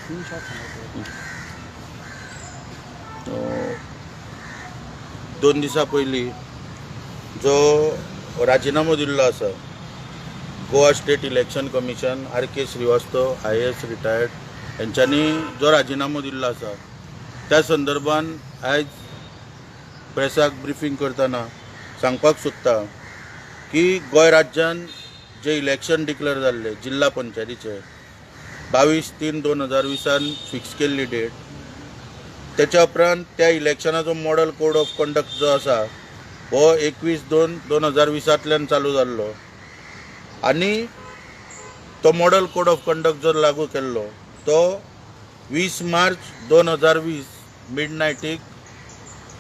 2 दिसा पयलीं जो राजिनामो दिल्लो आसा Goa state election commission R K Srivastava IAS retired हेंच्यांनी जो राजिनामो दिल्लो आसा त्या संदर्भान आयज प्रेसाक ब्रिफींग करतना सांगपाक सोदता की गोंय राज्यान जे इलेक्शन डिक्लेअर जाल्ले जिल्हा पंचायतीचे 22/3/2020 फिक्स केल्ली डेट, त्याच्या उपरांत त्या इलेक्शनाचो मॉडल कोड ऑफ कंडक्ट जो आसा हो 21/2/2020 चालू जाल्लो आनी तो मॉडल कोड ऑफ कंडक्ट जो लागू केल्लो तो 20 मार्च 2020 मिडनायटीक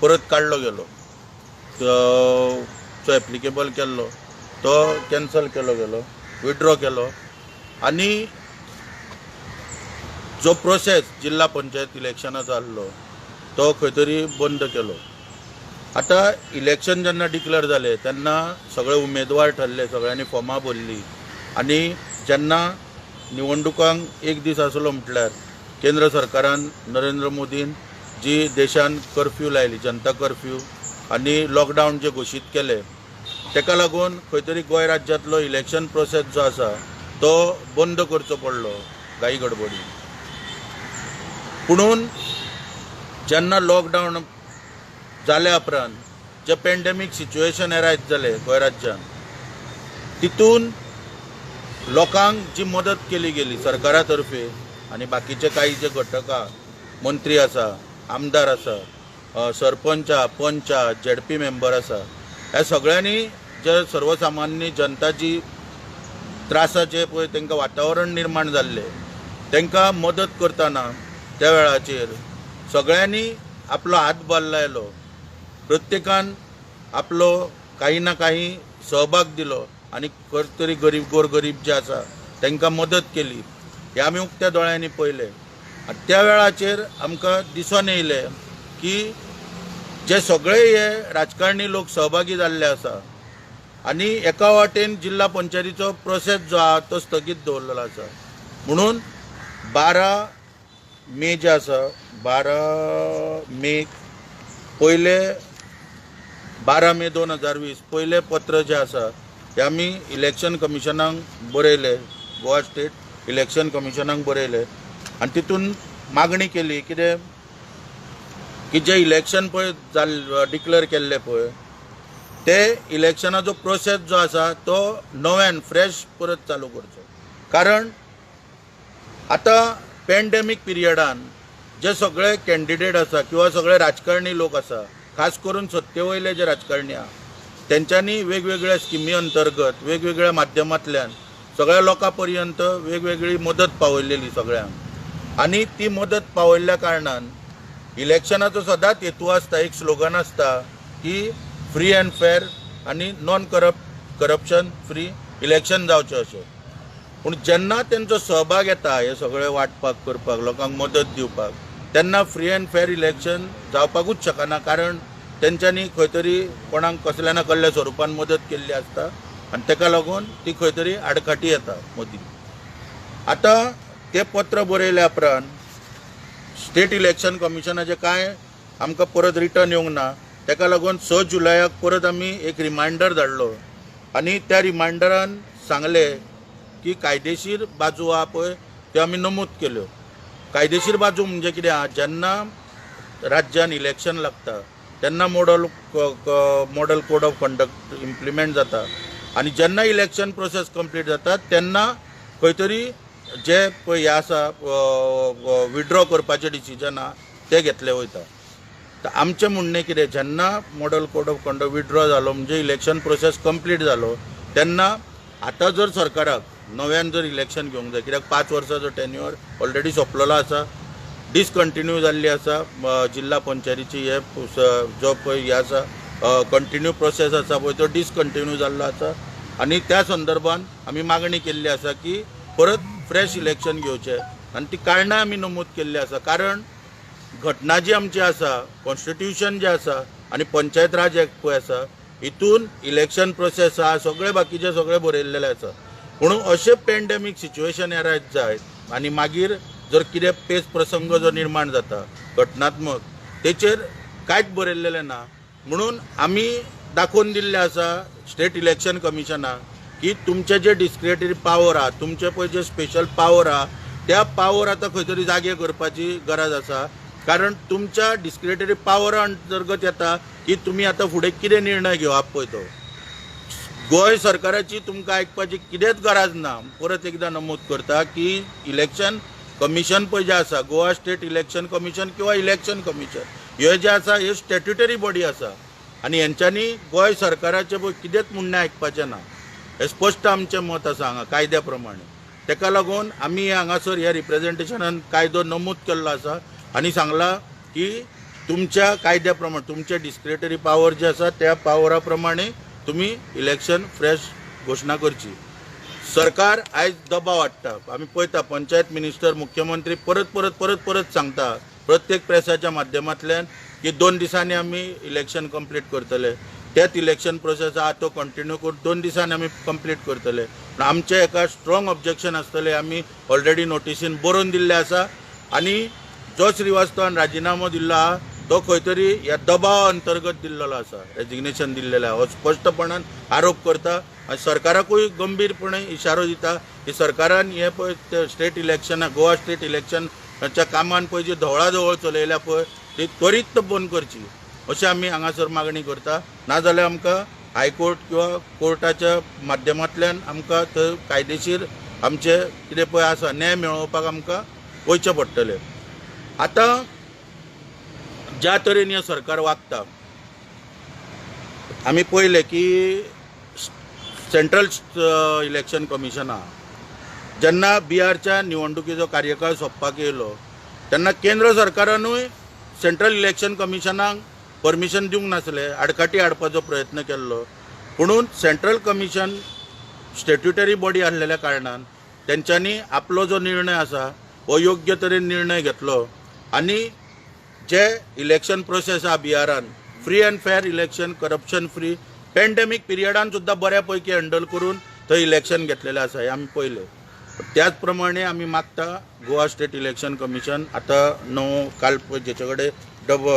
परत काडलो गेलो, जो एप्लिकेबल केल्लो तो कॅन्सल केलो गेलो, विड्रॉ केलो आनी जो प्रोसेस जिल्हा पंचायत इलेक्शनाचो आहलो तो खंय तरी बंद केलो। आतां इलेक्शन जेन्ना डिक्लेअर जालें तेन्ना सगळे उमेदवार ठरले, सगळ्यांनी फॉर्मां भरलीं आनी जेन्ना निवडणुकांक एक दीस आसलो म्हटल्यार केंद्र सरकारान नरेंद्र मोदीन जी देशान कर्फ्यू लायली, जनता कर्फ्यू आनी लॉकडावन जे घोशीत केले तेका लागून खंय तरी गोंय राज्यांतलो इलेक्शन प्रोसेस जो आसा तो बंद करचो पडलो घाई गडबडी। पुणून जेन्ना लॉकडावन जाल्या उपरांत जे पेंडेमीक सिच्युएशन एरायज जालें गोंय राज्यान तितून लोकांक जी मदत केली गेली सरकारा तर्फे आनी बाकीचे काही जे घटक आहा, मंत्री आसा, आमदार आसा, सरपंच आहा, पंच आहा, झेडपी मेंबर आसा, ह्या सगळ्यांनी जे सर्वसामान्य जनता जी त्रासाचें पळय तांकां वातावरण निर्माण जाल्लें तांकां मदत करतना त्या वेळाचेर सगळ्यांनी आपलो हातभार लायलो, प्रत्येकान आपलो काही ना काही सहभाग दिलो आनी खंय तरी गरीब गोरगरीब जे आसा तांकां मदत केली हें आमी उक्त्या दोळ्यांनी पळयलें। आनी त्या वेळाचेर आमकां दिसून येयलें की जे सगळे हे राजकारणी लोक सहभागी जाल्ले आसा आनी एका वाटेन जिल्हा पंचायतीचो प्रोसेस जो आहा तो स्थगीत दवरलेलो आसा। म्हणून 12 मे जे आसा 12 मे पयले 12 मे 2020 पयलें पत्र जें आसा तें आमी इलेक्शन कमिशनाक बरयलें, गोवा स्टेट इलेक्शन कमिशनाक बरयलें आनी तितून मागणी केली कितें की जे इलेक्शन पळय डिक्लेअर केल्लें पळय ते इलेक्शनाचो प्रोसेस जो आसा तो नव्यान फ्रेश परत चालू करचो, कारण आतां पेंडेमीक पिरियडान जे सगळे कॅन्डिडेट आसा किंवा सगळे राजकारणी लोक आसा, खास करून सत्ते वयले जे राजकारणी आहा तेंच्यांनी वेगवेगळ्या स्किमी अंतर्गत वेगवेगळ्या माध्यमांतल्यान सगळ्या लोकां पर्यंत वेगवेगळी मदत पावयलेली सगळ्यांक आनी ती मदत पावयल्ल्या कारणान इलेक्शनाचो सदांच हेतू आसता, एक स्लोगन आसता की फ्री अँड फेर आनी नॉन करप्शन फ्री इलेक्शन जावचें अशें। पूण जेन्ना तेंचो सहभाग येता हे सगळे वांटपाक करपाक लोकांक मदत दिवपाक तेन्ना फ्री अँड फेर इलेक्शन जावपाकूच शकना, कारण तेंच्यांनी खंय तरी कोणाक कसल्या ना कसल्या स्वरुपान मदत केल्ली आसता आनी तेका लागून ती खंय तरी आडकाठी येता मदीं। आतां तें पत्र बरयल्या उपरांत स्टेट इलेक्शन कमिशनाचें कांय आमकां परत रिटर्न येवंक ना, तेका लागून 6 जुलयाक परत आमी एक रिमांयडर धाडलो आनी त्या रिमांयडरान सांगलें की कायदेशीर बाजू आहा पळय त्यो आमी नमूद केल्यो। कायदेशीर बाजू म्हणजे कितें आहा, जेन्ना राज्यान इलेक्शन लागता तेन्ना model code of conduct implement जाता आनी जेन्ना इलेक्शन प्रोसेस कंप्लीट जाता तेन्ना खंय तरी जे पळय हें आसा विड्रॉ करपाचें डिसिजन आहा तें घेतलें वयता। तर आमचें म्हणणें कितें, जेन्ना model code of conduct withdraw जालो म्हणजे इलेक्शन प्रोसेस कंप्लीट जालो तेन्ना आतां जर सरकाराक नव्यान जर इलेक्शन घेवंक जाय, कित्याक 5 वर्सांचो टेन्युअर ऑलरेडी सोंपलेलो आसा, डिसकंटिन्यू जाल्ली आसा जिल्हा पंचायतीची हे जो पळय हे आसा कंटिन्यू प्रोसेस आसा पळय तो डिसकंटिन्यू जाल्लो आसा आनी त्या संदर्भान आमी मागणी केल्ली आसा की परत फ्रेश इलेक्शन घेवचें आनी ती कारणां आमी नमूद केल्ली आसा, कारण घटना जी आमची आसा, कॉन्स्टिट्युशन जें आसा आनी पंचायत राज एक्ट पळय आसा हितून इलेक्शन प्रोसेस आहा सगळे बाकीचे सगळे बरयल्लेले आसा। म्हणून अशें पेंडेमीक सिच्युएशन एरायज जायत आनी मागीर जर कितें पेच प्रसंग जो निर्माण जाता घटनात्मक तेचेर कांयच बरयल्लेलें ना. म्हणून आमी दाखोवन दिल्लें आसा स्टेट इलेक्शन कमिशनाक की तुमचे जे डिस्क्रिएटरी पावर आहा, तुमचे पळय जे स्पेशल पावर आहा, त्या पावर आतां खंय तरी जागे करपाची गरज आसा. कारण तुमच्या डिस्क्रिएटरी पावरा अंतर्गत येता की तुमी आतां फुडें कितें निर्णय घेवप पळय तो. गोंय सरकाराची तुमकां आयकपाची कितेंच गरज ना. परत एकदां नमूद करता की इलेक्शन कमिशन पळय जें आसा, गोवा स्टेट इलेक्शन कमिशन किंवा इलेक्शन कमिशन हे जें आसा हे स्टॅट्युटरी बॉडी आसा आनी हेंच्यांनी गोंय सरकाराचें पळय कितेंच म्हणणें आयकपाचें ना. हें स्पश्ट आमचें मत आसा हांगा कायद्या प्रमाणे. तेका लागून आमी हांगासर ह्या रिप्रेजेंटेशनान कायदो नमूद केल्लो आसा आनी सांगलां की तुमच्या कायद्या प्रमाणे तुमचे डिस्क्रिएटरी पावर जे आसा त्या पावरा प्रमाणे तुमी इलेक्शन फ्रेश घोशणा करची. सरकार आयज दबाव हाडटा. आमी पळयता पंचायत मिनिस्टर, मुख्यमंत्री परत परत परत परत सांगता प्रत्येक प्रेसाच्या माध्यमांतल्यान की 2 दिसांनी आमी इलेक्शन कंप्लीट करतले. तेच इलेक्शन प्रोसेस आहा तो कंटिन्यू करून 2 दिसांनी आमी कंप्लीट करतले. पूण आमचें एका स्ट्रॉंग ऑब्जेक्शन आसतलें. आमी ऑलरेडी नोटिसीन बरोवन दिल्लें आसा आनी जो श्रीवास्तवान राजिनामो दिल्लो आहा तो खंय तरी ह्या दबावा अंतर्गत दिल्लो आसा, रेजिग्नेशन दिल्लेलें आहा हो स्पश्टपणान आरोप करता आनी सरकाराकूय गंभीरपणे इशारो दिता की सरकारान हे पळय स्टेट इलेक्शनाक, गोवा स्टेट इलेक्शनाच्या कामान पळय जी धवळाधवळ चलयल्या पळय ती त्वरीत बंद करची अशें आमी हांगासर मागणी करता. नाजाल्यार आमकां हायकोर्ट किंवा कोर्टाच्या माध्यमांतल्यान आमकां थंय कायदेशीर आमचें कितें पळय आसा न्याय मेळोवपाक आमकां वयचें पडटलें. आतां ज्या तरेन हें सरकार वागता आमी पळयलें की सेंट्रल इलेक्शन कमिशना जेन्ना बिहारच्या निवडणुकीचो कार्यकाळ सोंपपाक येयलो तेन्ना केंद्र सरकारानूय सेंट्रल इलेक्शन कमिशनाक परमिशन दिवंक नासलें, आडकाठी हाडपाचो प्रयत्न केल्लो. पुणून सेंट्रल कमिशन स्टॅट्युटरी बॉडी आसलेल्या कारणान तेंच्यांनी आपलो जो निर्णय आसा हो योग्य तरेन निर्णय घेतलो आनी जे इलेक्शन प्रोसेस आहा बिहारान free and fair election, corruption free, pandemic पिरियडान सुद्दां बऱ्या पैकी हँडल करून थंय इलेक्शन घेतलेलें आसा हें आमी पळयलें. त्याच प्रमाणे आमी मागता गोवा स्टेट इलेक्शन कमिशन आतां नवो काल जेचे कडेन डब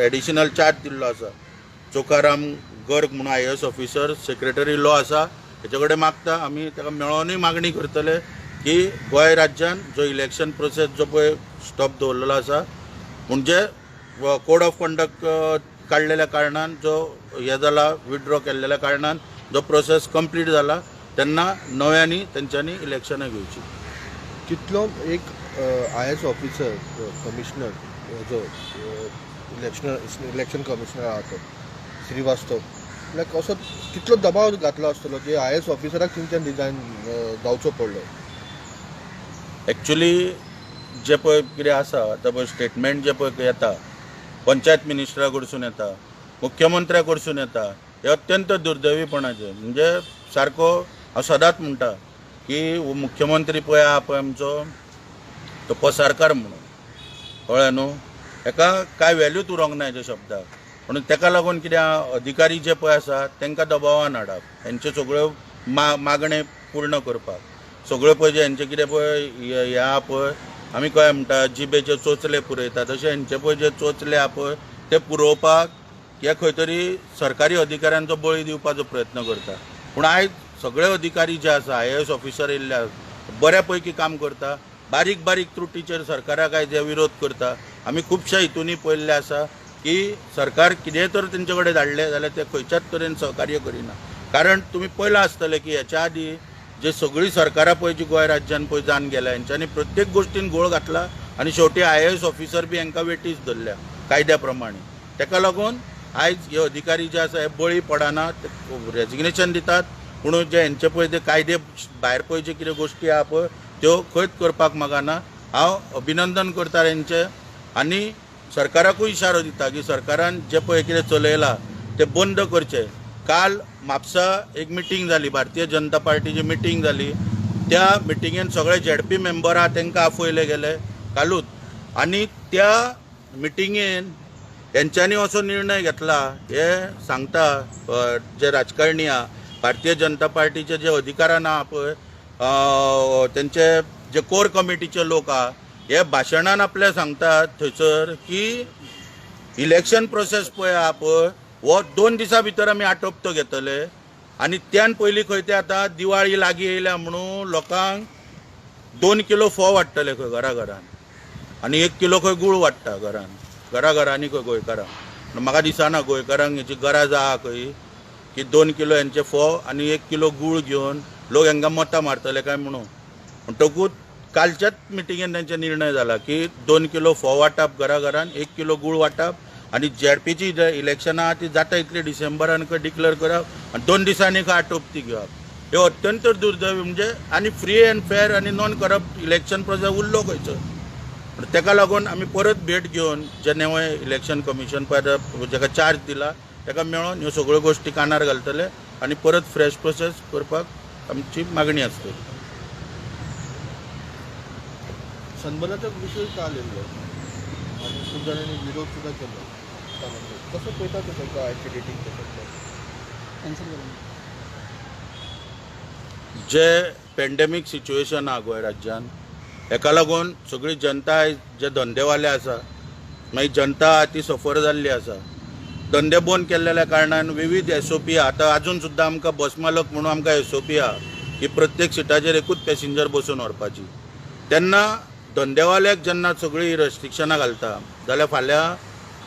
एडिशनल चार्ज दिल्लो आसा चोखाराम गर्ग म्हणून IAS officer secretary law आसा, हेचे कडेन मागता आमी ताका मेळोनूय मागणी करतले की गोंय राज्यान जो इलेक्शन प्रोसेस जो पळय स्टॉप दवरलेलो आसा म्हणजे कोड ऑफ कंडक्ट काडलेल्या कारणान जो हे जाला विड्रॉ केल्लेल्या कारणान जो प्रोसेस कंप्लीट जाला तेन्ना नव्यांनी तेंच्यांनी इलेक्शनां घेवची. तितलो एक IAS officer commissioner जो इलेक्शन कमिशनर आहा तो श्रीवास्तव लायक असो कितलो दबाव घातलो आसतलो जे IAS ऑफिसराक तुमच्यान रिजायन जावचो पडलो? एक्चुली जे पळय कितें आसा आतां पळय स्टेटमेंट जे पळय येता पंचायत मिनिस्टरा कडसून येता, मुख्यमंत्र्या कडसून येता, हे अत्यंत दुर्दैवीपणाचें. म्हणजे सारको हांव सदांच म्हणटा की मुख्यमंत्री पळय आहा पळय आमचो तो पसारकार म्हणून, कळ्ळें न्हू, हेका कांय व्हॅल्यूच उरोंक ना हेच्या शब्दाक. म्हणून तेका लागून कितें आहा अधिकारी जे पळय आसा तांकां दबावान हाडप, हेंच्यो सगळ्यो मागणे पूर्ण करपाक, सगळ्यो पळय जे हेंचे कितें पळय हें आहा पळय आमी काय म्हणटा जिबेचे चोचले पुरयता तशें हेंचे पळय जे चोचले आहा पळय ते पुरोवपाक हे खंय तरी सरकारी अधिकाऱ्यांचो बळी दिवपाचो प्रयत्न करता. पूण आयज सगळे अधिकारी जे आसा IAS officer येयल्ले आसा बऱ्या पैकी काम करता, बारीक बारीक त्रुटीचेर सरकाराक आयज हे विरोध करता. आमी खुबश्या हितूनी पळयल्लें आसा की सरकार कितेंय तर तेंचे कडेन धाडलें जाल्यार ते खंयच्याच तरेन सहकार्य करिना. कारण तुमी पळयलां आसतलें की हेच्या आदीं जे सगळीं सरकारां पळय जी गोंय राज्यान पळय जावन गेल्या हेंच्यांनी प्रत्येक गोश्टीन गोळ घातला आनी शेवटी IAS officer बी हेंकां वेटीस धरल्या कायद्या प्रमाणे. तेका लागून आयज हे अधिकारी जे आसा हे बळी पडना, रेजिग्नेशन दितात, पूण जे हेंचे पळय ते कायदे भायर पळय जे कितें गोश्टी आहा पळय त्यो खंयच करपाक मागना. हांव अभिनंदन करता हेंचें आनी सरकाराकूय इशारो दिता की सरकारान जे पळय कितें चलयलां तें बंद करचें. काल म्हापसा एक मिटींग जाली, भारतीय जनता पार्टीची मिटींग जाली, त्या मिटिंगेन सगळे ZP member आहा तांकां आफयले गेले कालूच आनी त्या मिटिंगेन हेंच्यांनी असो निर्णय घेतला हे सांगता जे राजकारणी आहा भारतीय जनता पार्टीचे जे अधिकारान आहा पळय तेंचे जे कोर कमिटीचे लोक आहा हे भाशणान आपल्या सांगतात थंयसर की इलेक्शन प्रोसेस पळय आहा पळय हो 2 दिसां भितर आमी आटोपतो घेतले आनी त्यान पयलीं खंय ते आतां दिवाळी लागीं येयल्या म्हणून लोकांक 2 किलो फोव वाडटले खंय घरा घरान आनी 1 किलो खंय गूळ वाडटा घरान घरा घरांनी खंय गोंयकारांक. म्हाका दिसना गोंयकारांक हेची गरज आहा खंय की 2 किलो हेंचे फोव आनी 1 किलो गूळ घेवन लोक हांकां मतां मारतले काय म्हणून. म्हणटकूच कालच्याच मिटिंगेन तांचे निर्णय जाला की 2 किलो फोव वांटप घरा घरान, 1 किलो गूळ वांटप आनी झेडपीची इलेक्शनां आहा ती जाता इतली डिसेंबरान खंय डिक्लेअर करप आनी 2 दिसांनी खंय आटोपती घेवप. हे अत्यंत दुर्दैवी म्हणजे आनी फ्री अँड फेर आनी नॉन करप्ट इलेक्शन प्रोसेस उरलो खंयचो. तेका लागून आमी परत भेट घेवन जे नवें इलेक्शन कमिशन पळय आतां जेका चार्ज दिला तेका मेळोन ह्यो सगळ्यो गोश्टी कानार घालतले आनी परत फ्रेश प्रोसेस करपाक आमची मागणी आसतली. सनबर्नाचो विशय काल येयल्लो आनी खूब जाणांनी विरोध सुद्दां केलो. कसो पळयता तूं तांकां आयसीडीटीक जे पेंडेमीक सिच्युएशन आहा गोंय राज्यान हेका लागून सगळी जनता जे धंदेवाले आसा मागीर जनता आहा ती सफर जाल्ली आसा. धंदे बंद केल्ल्या कारणान विविध एसओपी आतां आजून सुद्दां आमकां बस मालक म्हणून आमकां एसओपी आहा की प्रत्येक सिटाचेर एकूच पॅसेंजर बसून व्हरपाची. तेन्ना धंदेवाल्याक जेन्ना सगळीं रेस्ट्रिक्शनां घालता जाल्यार फाल्यां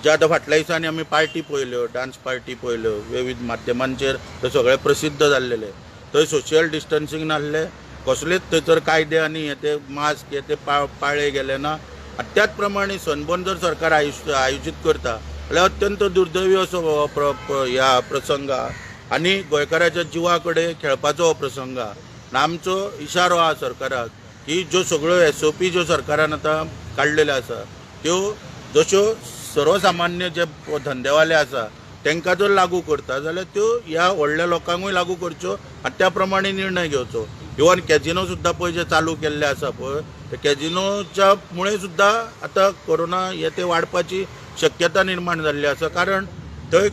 जे आतां फाटल्या दिसांनी आमी पार्टी पळयल्यो, डांस पार्टी पळयल्यो विविध माध्यमांचेर ते सगळे प्रसिद्ध जाल्लेले, थंय सोशल डिस्टन्सींग नासलें, कसलेच थंयसर कायदे आनी हे ते मास्क हे ते पाळ्ळे गेले ना. आनी त्याच प्रमाणे सनबर्न जर सरकार आयोजीत करता जाल्यार अत्यंत दुर्दैवी असो ह्या प्रसंग आहा आनी गोंयकाराच्या जिवा कडेन खेळपाचो हो प्रसंग आहा. आनी आमचो इशारो आहा सरकाराक की ज्यो सगळ्यो एसओपी ज्यो सरकारान आतां काडलेल्यो आसा त्यो जश्यो सर्वसामान्य जे धंदेवाले आसा तांकां जर लागू करता जाल्यार त्यो ह्या व्हडल्या लोकांकूय लागू करच्यो आनी त्या प्रमाणे निर्णय घेवचो. इवन कॅजिनो सुद्दां पळय जे चालू केल्ले आसा पळय ते कॅजिनोच्या मुळे सुद्दां आतां कोरोना हे ते वाडपाची शक्यता निर्माण जाल्ली आसा. कारण थंय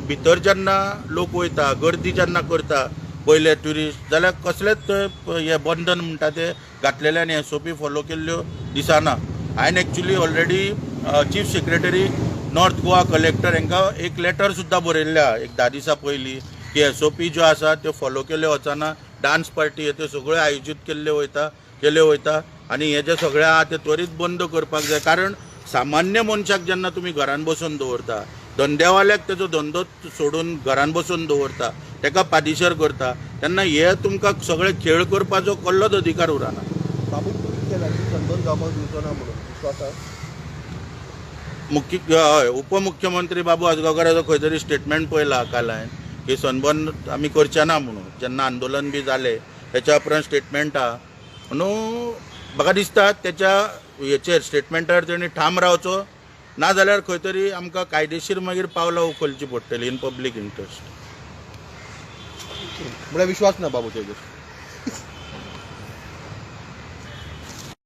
भितर जेन्ना लोक वयता गर्दी जेन्ना करता पयले ट्युरिस्ट जाल्यार कसलेच थंय हे बंधन म्हणटा ते घातलेले आनी एसओपी फॉलो केल्ल्यो दिसना. हांवें actually already chief secretary north Goa collector हांकां एक लेटर सुद्दां बरयल्लें आहा एक 10 दिसां पयलीं की एसओपी ज्यो आसा त्यो फॉलो केल्यो वचना, डांस पार्टी हे त्यो सगळ्यो आयोजीत केल्ल्यो वयता आनी हे जे सगळें आहा ते त्वरीत बंद करपाक जाय. कारण सामान्य मनशाक जेन्ना तुमी घरान बसून दवरता, धंदेवाल्याक तेजो धंदो सोडून घरान बसून दवरता, तेका पादिशर करता, तेन्ना हे तुमकां सगळे खेळ करपाचो कसलोच अधिकार उरना. बाबू तुमी केला की सनबर्न जावपाक दिवचो ना म्हणून विश्वास आहा? मुख्य हय उपमुख्यमंत्री बाबू आजगांवकाराचो खंय तरी स्टेटमेंट पळयला काल हांवें की सनबर्न आमी करचे ना म्हणून जेन्ना आंदोलन बी जालें तेच्या उपरांत स्टेटमेंट आहा म्हणून म्हाका दिसता तेच्या हेचेर स्टेटमेंटार तेणी ठाम रावचो, ना जाल्यार खंय तरी आमकां कायदेशीर मागीर पावलां उखलची पडटली इन पब्लीक इंट्रस्ट. म्हळ्यार विश्वास ना बाबूचेर?